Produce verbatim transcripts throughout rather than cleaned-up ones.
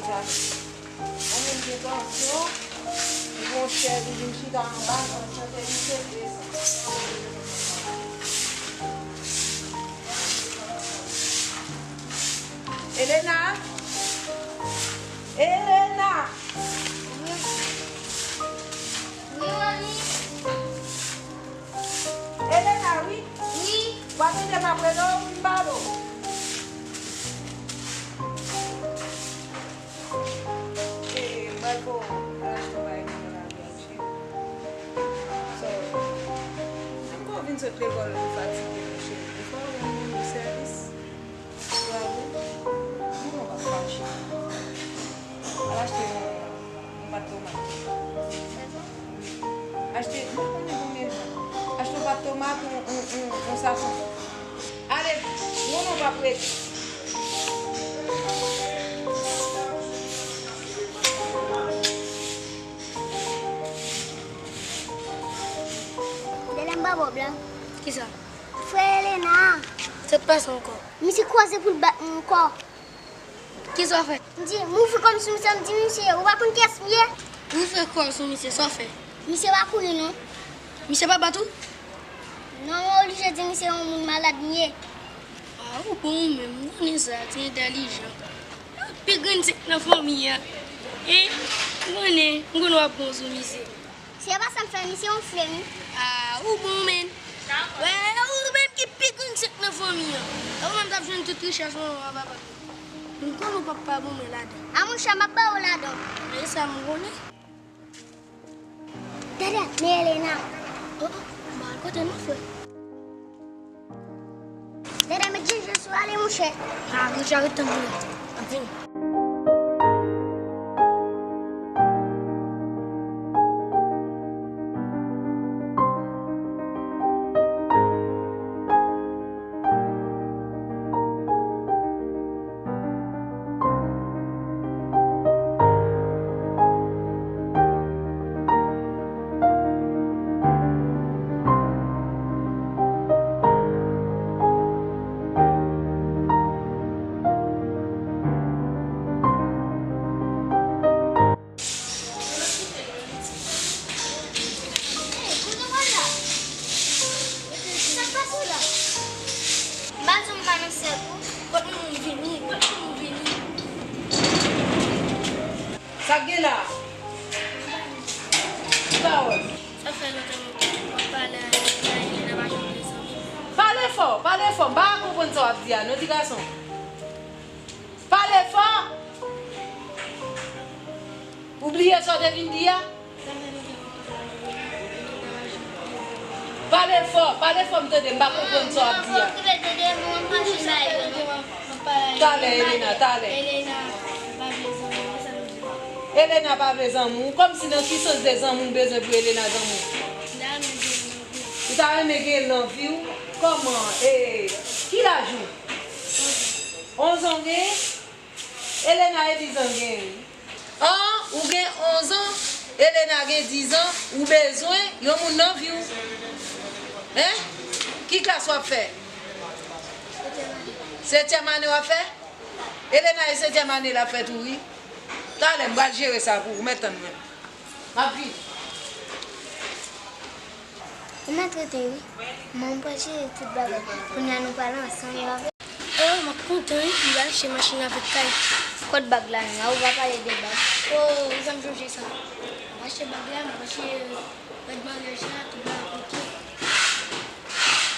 Sa, yon moun gen tansyon, li gon chè, li vin chita anba, tansyon te monte, desann. Elena! Elena! Wi, manmi. Elena, wi. Wi. W ap ede m ap rele w, wi, m pale w. E, m pral fè w achte yon bagay pou mwen lavi a, cheri. So, m konn vin sot lekòl, m fatige, cheri. Defwa, w wè m rann ou sèvis. Bravo. Mwen pa fache. Al achte yon, yon pat tomat. Achte, mwen konnen konbyen. Achte yon pat tomat, yon, yon, yon, yon safran. Ale, yon non pa prete. Dèlè m pa bò blan. Kisa? Frè Elena. Sa k pase ankò? Misye kwaze pou l bat mwen ankò. Kisa w fè? M di, m ouvri kò m sou misye, m di, misye, ou pa konn kiyès m ye? Ou ouvri kò w sou misye, sa w fè? Misye pa kouri, non. Misye pa bat ou? Non, mwen oblije di misye yon moun malad m ye. A, ou bon ou menm, m konnen sa, ti entèlijan. Pi grenn sèk nan fanmi a. Hein? M konnen, m konnen w ap bon sou misye. Se pa sa m fè, misye yon fle, wi. Ah, ou bon, menn. Wè, ou menm ki pi grenn sèk nan fanmi an. Ou menm t ap jwenn tout richès manman w a papa. M konnen w p ap pa ban mwen ladan. A monchè, m ap ba ou ladan. E sa m konnen. Dada, men Elena. Oh, oh, m al kote l non, frè. Dada, met jenje sou ale, monchè. Ah, monchè, ret tann mwen. M ap vini. Hey, kote w al la? Sa k pase w la? M pa di w m pa nan sèk ou. Kot moun vini, kot moun vini. Sa k gen la? Ki pawòl? Sa fè lontan m ap pale a Elena, Elena pa janm vle zanmi. Pale fò, pale fò. M pa konprann sa w ap di a non, ti gason. Pale fò! Ou bliye sa w te vin di a? Pale fò, pale fò m tande, m pa konprann sa w ap di a. Talè, Elena, talè. Elena pa vle zanmi w, kòmsi nan ki sans de zanmi w bezwen pou Elena zanmi w? Ou ta renmen gen l nan vi w? Kòman? E, ki laj ou? Onz an w gen? Elena e diz an gen, wi. An, ou gen onz an, Elena gen diz an, ou bezwen yon moun nan vi w. Hein? Ki klas w ap fè? Setyèm ane w ap fè? Elena e setyèm ane l ap fè tou, wi. Talè, m pral jere sa pou ou, mèt tann mwen. M ap vini. Ou maltrete, wi. Mwen, m pral jere tout bagay. Kounye a nou pale ansanm, wi. Oh, m ap kontan, wi. M pral achte machin avèk kay. Kot bag la menm? A, ou pa pale de bag. Oh, ou fè m sonje sa. M ap achte bag la, m ap achte, euh, rad maryaj la, tout bagay, ok.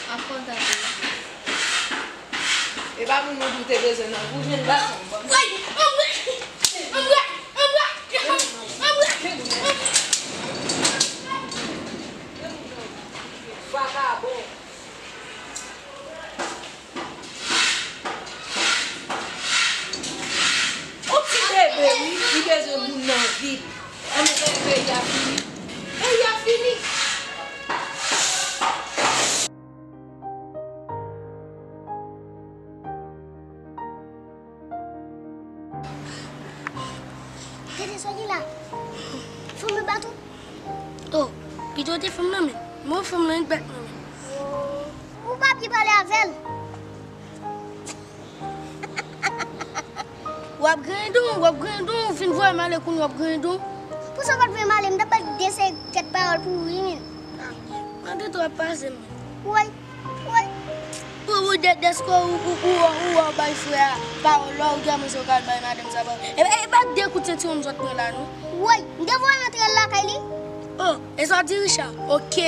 M ap kontan tou. E pa moun ou di w te bezwen nan, pou jwenn gason. Anmwey! Anmwey! Anmwey! Anmwey! Anmwey! Vakabon. Yon ti bebe, wi, li bezwen moun nan vi l. Ann nou fè peyi a fini. Peyi a fini. Tete, sa w gen la? Fanm nan bat ou? Oh, pito te fanm nan menm. Mwen fanm nan bat mwen menm. Ou pa byen pale avè l. W ap grendon, w ap grendon, ou fin voye m ale kounye a w ap grendon. Pou sa w pa t voye m ale, m t ap bay de seri kèk pawòl pou ou wi, men. Mande tou ap pase, men. Woy, woy. Ou, ou, de, dèske ou, ou, ou, ou, ou bay frè a pawòl la, ou gen mwen se w ka al bay madanm sa pawòl. E, e pa de kout sentiwon m sot pran la, non. Woy, m te voye antre lakay li. Oh, e sa w di Richard? Ok.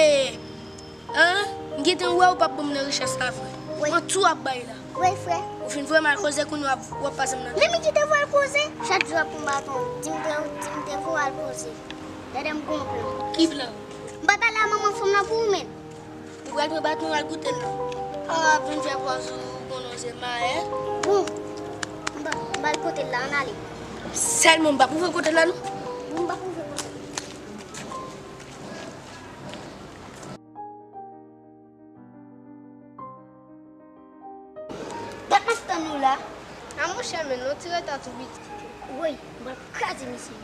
An? M gentan wè ou p ap ban m nan richès la vre. Wi. Manti w ap bay la. Wi, frè. Ou fin voye m al koze kounye a w ap, w ap pase m nan. Men m ki te voye l koze. Chak jou w ap pran baton. Di m te, di m te voye al koze. Dèdè m gon plan. Ki plan? M pa t ale a manman fanm nan pou ou menm. Ou pral pran baton al goute l non. Ah, vin fè pòz ou konnen se mayè. Bon. M pa, m pral kote l la, ann ale. Sèlman m pa pou fè kote l la non. Bon, m pa pou fè kote l la. Dat m ap tann ou la. A monchè, men non ti reta tou pitit. Woy, m pral kraze misye.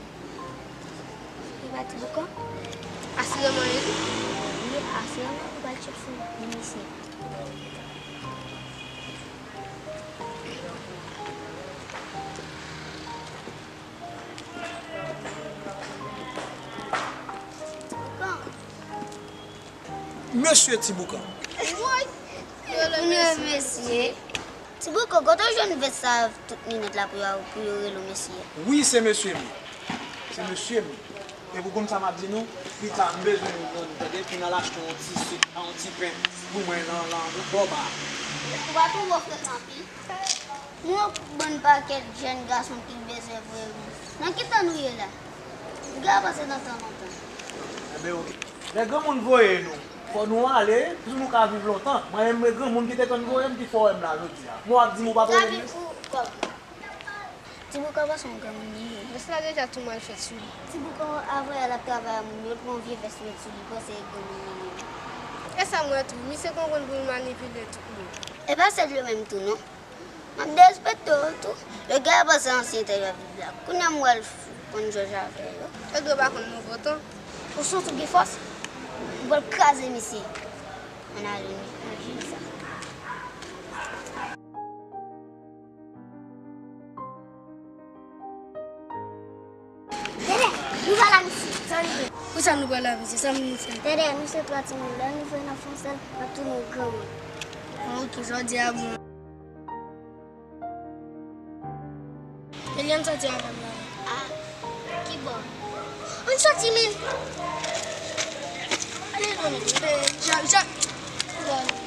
E pa ti boukan? Asireman e li. Wi, asireman ou pral tcheke sou misye. Mesye Ti Boukan. Woy! Yo rele mesye. Ti Boukan, kote w jwenn vès sa tout ninòt la pou yo, pou yo rele w mesye? Wi, se mesye m ye. Se mesye m ye. E pou konn sa m ap di nou, pita m bezwen yon nòn, tande, pou n al achte yon ti sik, yon ti pen pou mwen nan, nan bò ba a. Ou pa twouve w frèt anpil? Nou yon bann pakèt jèn gason ki bezwen voye nou. Nan ki tan nou ye la? Gen pase nan tan lontan. Enben, oke. Lè granmoun voye nou, fò nou ale, pou nou ka viv lontan. Mwen menm, granmoun ki te konn voye m, ki fè w wè m la jodi a. Men w ap di m ou pa t rele m mesye. Ti Boukan pa se yon granmoun li ye. Vès la deja tou mal fèt sou li. Ti Boukan, avanyè l ap travay a moun yo, l pran yon vye vès met sou li, panse e granmoun li ye. E sa m wè tou, misye konn konn pou l manipile tout moun. E pa sèl yo menm tou non. M ap derespekte yo tou. Yo gen avanse ansyen tan yo ap viv la. Kounye a m wè l fou konn jòj avè yo. Yo dwe pa konn nouvo tan. Ou santi w gen fòs? M pral kraze misye. Ann ale, ann jere sa. Dèdè, nou pral la misye. Sa nou fè? Pou sa nou pral la misye, sa nou fè? Dèdè, nou se twa timoun. Lè nou fè n ap fè yon sèl, n ap tounen yon granmoun. Bon, oke, sa w di a bon. Eliane soti avè m la. Ah, ki bò? Ann soti, men. Ale non, men. Jan, jan.